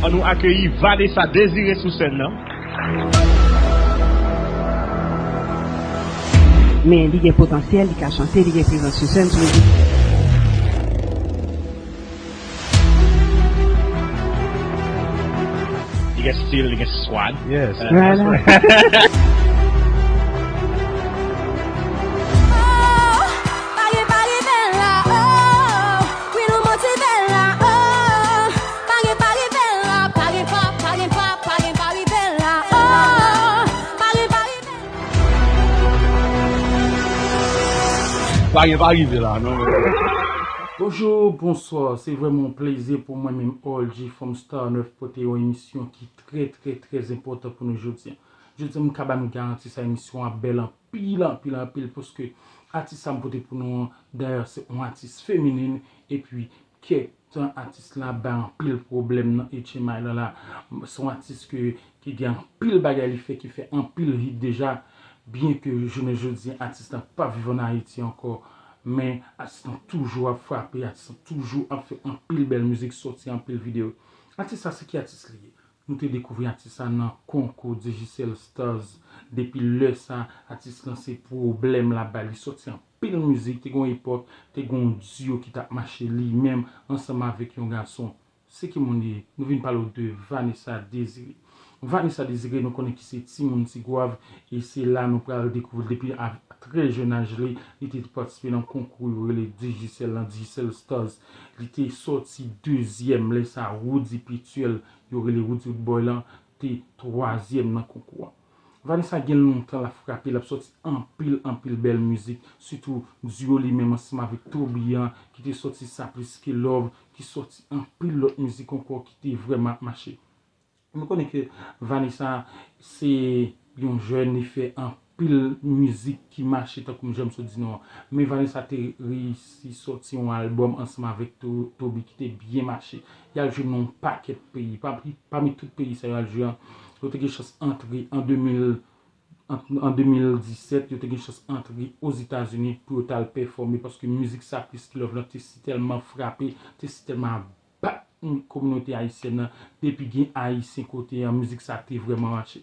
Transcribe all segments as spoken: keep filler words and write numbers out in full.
An nou akeyi Vanessa Désiré sou sèn nan. Men li gen potansyèl, li ka chante, li gen prezans sou sèn, sou mizik. Li gen stil, li gen swag. Yes. Voilà. Oh, pa gen pa rive la, oh. Wi, nou motive la, oh. Pa gen pa rive la, pa gen pa, pa gen pa, pa gen pa rive la, oh. Pa gen pa rive la. Pa gen pa rive la, non. Bonjou, bonswa, se vrèman yon plezi pou mwen menm All G from Star nèf pote yon emisyon ki trè, trè, trè enpòtan pou nou jodi a. Jodi a, m ka ba nou garanti sa emisyon an bèl anpil, anpil, anpil, paske atis sa m pote pou nou an, dayè, se yon atis feminin, epi kèk tan atis la bay anpil pwoblèm nan H M I lan la. Se yon atis ke, ki gen anpil bagay li fè, ki fè anpil hit deja, byen ke jounen jodi a, atis lan p ap viv ann Ayiti ankò, men atis lan toujou ap frape, atis lan toujou ap fè anpil bèl mizik, sòti anpil videyo. Atis sa, se ki atis li ye? Nou te dekouvri atis sa nan konkou Digicel Stars. Depi lè sa, atis lan se pwoblèm l ap bay. Li sòti anpil mizik, te gen yon epòk, te gen yon duo ki t ap mache li menm ansanm avèk yon gason. Se ki moun li ye? Nou vin pale w de Vanessa Désiré. Vanessa Désiré, nou konnen ki se timoun Tigwav, e se la nou pral dekouvri l depi a trè jèn aj li, li te patisipe nan konkou yo rele Digicel lan, Digicel Stars. Li te sòti dezyèm, lè sa Roody Petuel, yo rele Roody Roodboy lan, te twazyèm nan konkou an. Vanessa gen lontan l ap frape, l ap sòti anpil, anpil bèl mizik, sitou duo li menm ansanm avèk Toby an, ki te sòti Sa Plis Ke Love, ki sòti anpil lòt mizik ankò ki te vrèman ap mache. Nou konnen ke Vanessa se yon jèn, li fè anpil mizik ki mache tankou m janm sot di nou an. Men Vanessa te reyisi sòti yon albòm ansanm avèk To-, Toby ki te byen mache. Y al jwe nan yon pakèt peyi. Pami, pami tout peyi sa yo al jwe an, yo te gen chans antre an de mil, an, an de mil disèt, yo te gen chans antre Ozetazini pou yo t al pèfòme, paske mizik Sa Plis Ke Love lan te si tèlman frape, te si tèlman bat kominote ayisyèn nan, depi gen ayisyen kote an, mizik sa te vrèman mache.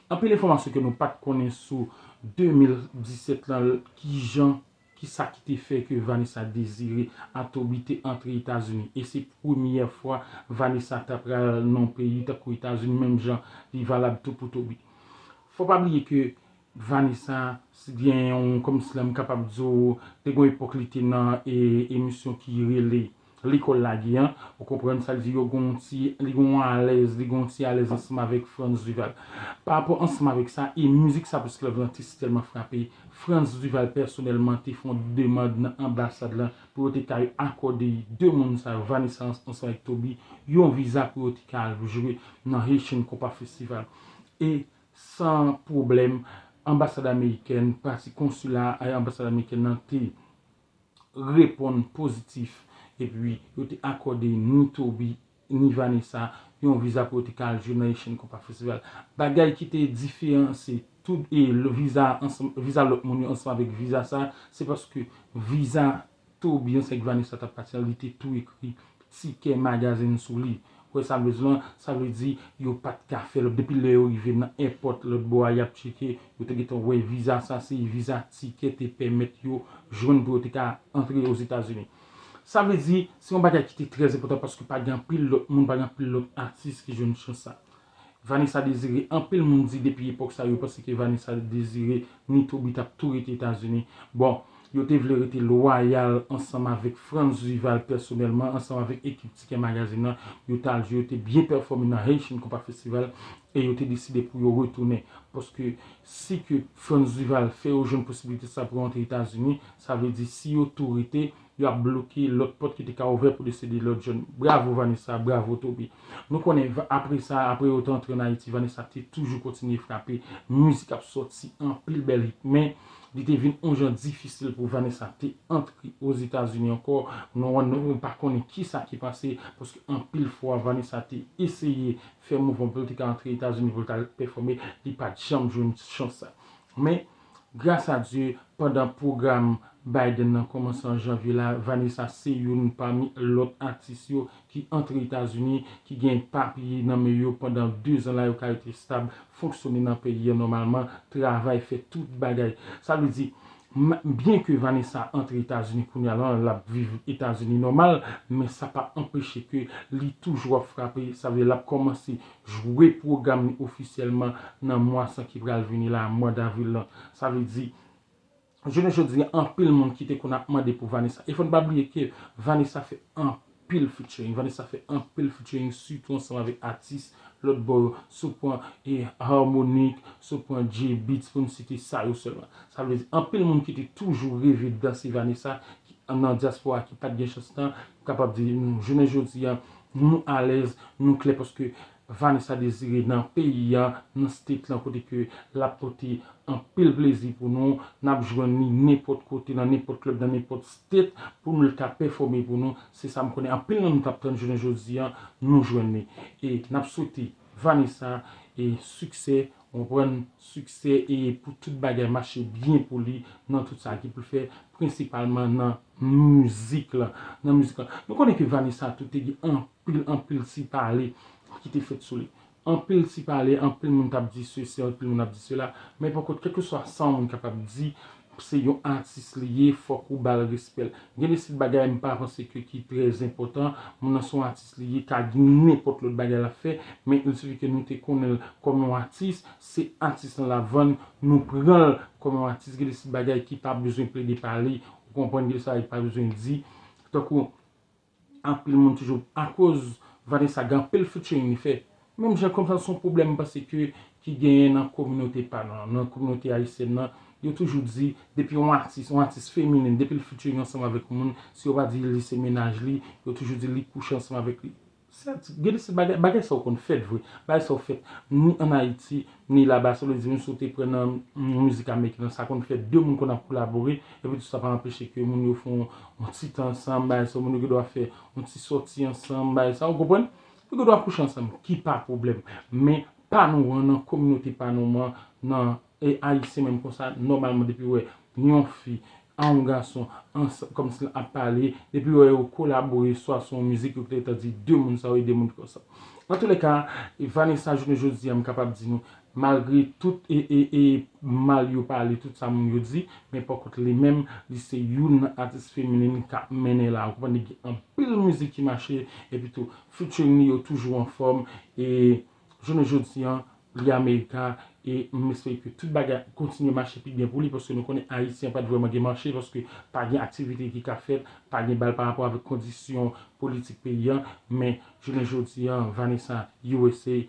Anpil enfòmasyon ke nou pa t konnen sou de mil disèt lan, kijan, kisa ki te fè ke Vanessa Désiré a Toby te antre Etazini. E se premyè fwa Vanessa ta pral nan yon peyi tankou Etazini, menm jan li valab tou pou Toby. Fò pa bliye ke Vanessa, si gen yon, kòmsi la m kapab di w, te gen yon epòk li te nan, e, emisyon ki rele Lekòl Lage an, ou konprann sa l di, yo gen yon ti, li gen yon alèz, li gen yon ti alèz ansanm avèk Franz Duval. Pa rapò ansanm avèk sa, e mizik Sa Plis Ke Love lan te si tèlman frape, Franz Duval pèsonèlman te fè yon demann nan anbasad lan pou yo te ka akòde de moun sa yo, Vanessa ansanm avèk Toby, yon viza pou yo te ka al jwe nan Haitian Compas Festival. E san pwoblèm, anbasad amerikèn, pati konsila, eh, anbasad amerikèn nan te reponn pozitif, epi yo te akòde ni Toby, ni Vanessa yon viza pou yo te ka al jwe nan Haitian Compas Festival. Bagay ki te diferanse tout, e, le viza ansanm, viza lòt moun yo ansanm avèk viza sa, se paske viza Toby ansanm avèk Vanessa t ap pati an, li te tou ekri Tikè Magazine sou li. Ou wè sa m vle di lan? Sa vle di yo pa t ka fè lòt. Depi lè yo rive nan èpòt lòt bò a, y ap tcheke, yo te gentan wè viza sa, se viza Tikè te pèmèt yo jwenn pou yo te ka antre Ozetazini. Sa vle di, se yon bagay ki te trè enpòtan paske pa gen anpil lòt moun, pa gen anpil lòt atis ki jwenn chans sa. Vanessa Désiré, anpil moun di depi epòk sa, yo panse ke Vanessa Désiré ni Toby t ap tou rete Etazini. Bon, yo te vle rete lwayal ansanm avèk Franz Duval pèsonèlman, ansanm avèk ekip Tikè Magazine nan, yo t al jwe, yo te byen pèfòme nan Haitian Compas Festival, e yo te deside pou yo retounen. Paske si ke Franz Duval fè yo jwenn posibilite sa pou yo antre Etazini, sa vle di si yo tou rete, yo ap bloke lòt pòt ki te ka ouvè pou deside lòt jèn. Bravo Vanessa, bravo Toby. Nou konnen va-, apre sa, apre yo te antre ann Ayiti, Vanessa te toujou kontinye frape. Mizik ap sòti anpil bèl hit, men li te vin yon jan difisil pou Vanessa te antre Ozetazini ankò. Nou, nou pa konnen kisa ki pase, paske anpil fwa Vanessa te eseye fè mouvman pou l te ka antre Etazini pou l ta pèfòme, li pa t janm jwenn chans sa. Men, gras a Dye, pandan pwogram Biden nan kòmanse an janvye la, Vanessa se youn pami lòt atis yo ki antre Etazini, ki gen papye nan men yo pandan dezan la, yo ka rete estab, fonksyone nan peyi an nòmalman, travay, fè tout bagay. Sa vle di, byen ke Vanessa antre Etazini kounye a la, l ap viv Etazini nòmal, men sa pa anpeche ke li toujou ap frape, sa vle l ap kòmanse jwe pwogram li ofisyèlman nan mwa sa ki pral vini la, mwa davril lan. Sa vle di, jounen jodi a, anpil moun ki te konn ap mande pou Vanessa. E fò n pa bliye ke Vanessa fè anpil featuring. Vanessa fè anpil featuring, sitou ansanm avèk atis lòt bò yo. Si w pran e Harmonic, si w pran J Beatz, pou n site sa yo sèlman. Sa vle di, anpil moun ki te toujou reve danse Vanessa, ki nan dyaspora, ki pa t gen chans lan, m kapab di nou, jounen jodi a, nou alèz, nou klè, paske Vanessa Désiré nan peyi a, nan state lan kote ke l ap pote anpil plezi pou nou. N ap jwenn li nenpòt kote, nan nenpòt club, nan nenpòt state, pou nou l ka pèfòme pou nou. Se sa m konnen. Anpil nan nou t ap tann jounen jodi a, nou jwenn li. E n ap swete Vanessa e siksè, w konprann, siksè e pou tout bagay mache byen pou li nan tout sa ki pou l fè, prensipalman nan mizik lan. Nan mizik lan. Nou konnen ke Vanessa tou te gen anpil, anpil ti pale ki te fèt sou li. Anpil ti pale, anpil moun t ap di sesi, anpil moun ap di sela. Men pankont, kèlkeswa sa yon moun kapab di, se yon atis li ye, fòk ou ba l respè l. Gen de sèt bagay m pa panse ke ki trè enpòtan. Moun nan se yon atis li ye, ka gen nenpòt lòt bagay l ap fè, men il suffit ke nou te konnen l kòm yon atis, se atis lan l ap vann, nou pran l kòm yon atis. Gen de sèt bagay ki pa bezwen plede pale, ou konprann, gen de sèt bagay ki pa bezwen di. Tankou, anpil moun toujou, akoz Vanessa gen anpil featuring li fè. Menm jan kòmsa se yon pwoblèm m panse ke ki genyen nan kominote pa nou an, nan kominote ayisyèn nan, yo toujou di, depi yon atis, yon atis feminen, depi l featuring ansanm avèk yon moun, si yo pa di li se mennaj li, yo toujou di li kouche ansanm avèk li. Sèt, gen de sèt bagay, bagay sa yo konn fèt vre, bagay sa yo fèt ni ann Ayiti, ni laba, sa vle di menm si w te pran nan mizik ameriken an, sa konn fèt, de moun konn ap kolabore, epi tou sa pa anpeche ke moun yo fè yon, yon ti tan ansanm, bagay sa yo, moun yo gen dwa fè yon ti sòti ansanm, bagay sa, ou konprann? Yo gen dwa kouche ansanm, ki pa pwoblèm. Men pa nou an, nan kominote pa nou an, nan, e, ayisyen menm konsa, nòmalman depi w wè yon fi a yon gason, kòmsi l ap pale, depi w wè yo kolabore, swa se yon mizik, yo gentan di de moun sa yo e de moun konsa. Antoulèka, Vanessa, jounen jodi a, m kapab di nou, malgre tout e, e, e mal yo pale, tout sa moun yo di, men pakont li menm, li se youn nan atis feminen k ap mennen la. Ou konprann, li gen anpil mizik ki mache, epi tou, featuring li yo toujou anfòm, e jounen jodi a, li Amerika, e m espere ke tout bagay kontinye mache pi byen pou li, paske nou konnen Ayiti an pa t vrèman gen mache, paske pa gen aktivite ki ka fèt, pa gen bal pa rapò avèk kondisyon politik peyi an, men jounen jodi a, Vanessa U S A,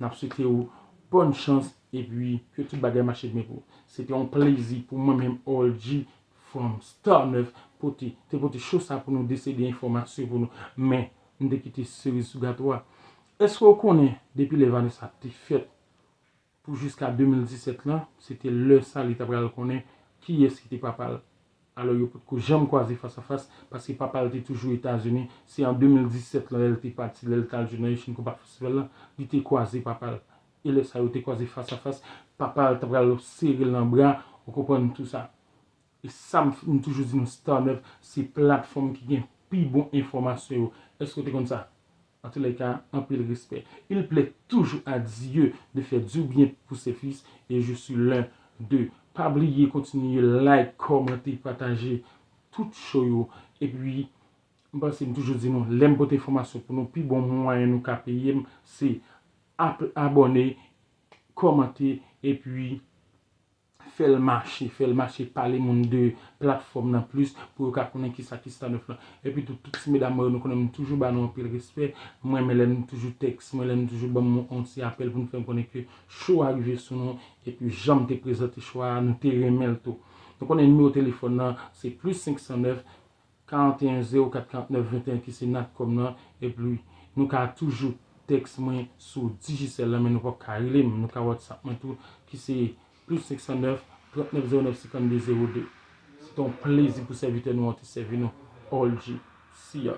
n ap swete w bòn chans, epi ke tout bagay mache byen pou ou. Se te yon plezi pou mwen menm, Orlji, from Star nèf, pote, te pote show sa pou nou, desede enfòmasyon pou nou, men m te kite seriz sou gato a. Èske w konnen depi lè Vanessa te fèt pou jiska de mil disèt lan, se te lè sa li ta pral konnen kiyès ki te papa l? Alò, yo potko janm kwaze fas a fas, paske papa l te toujou Etazini. Se an de mil disèt lan, lè l te pati, lè l t al jwe nan Asian Compact Festival lan, li te kwaze papa l. E lè sa yo te kwaze fas a fas, papa l ta pral sere l nan bra, ou konprann tou sa. E sa m, m toujou di nou, Star nèf se platfòm ki gen pi bon enfòmasyon yo. Èske w te konn sa? Antoulèka, anpil respè. Il plaît toujours à Dieu de faire du bien pour ses fils et je suis l'un d'eux. Pa bliye kontinye like, kòmante, pataje tout show yo. Epi, m panse m toujou di nou, lè m pote enfòmasyon pou nou, pi bon mwayen nou ka peye m, se ap-, abòne, kòmante, epi fè l mache, fè l mache, pale moun de platfòm nan plis pou yo ka konnen kisa ki Star nèf lan. Epi tou, tout ti medam mwen yo, nou konnen m toujou ba nou anpil respè. M renmen lè nou toujou tèks mwen, lè nou toujou ban m yon ti apèl pou nou fè m konnen ke show a rive sou nou, epi jan m te prezante show a, nou te renmen l tou. Nou konnen nimewo telefòn nan, se plis senk san nèf, karanteyen zewo kat karantnèf venteyen ki se Natcom nan, epi nou ka toujou tèks mwen sou Digicel lan, men nou p ap ka rele m, nou ka WhatsApp mwen tou, ki se plis senk san nèf, trant nèf zewo nèf, senkannde zewo de. Se te yon plezi pou sèvitè nou an te sèvi nou. Orlji, see ya.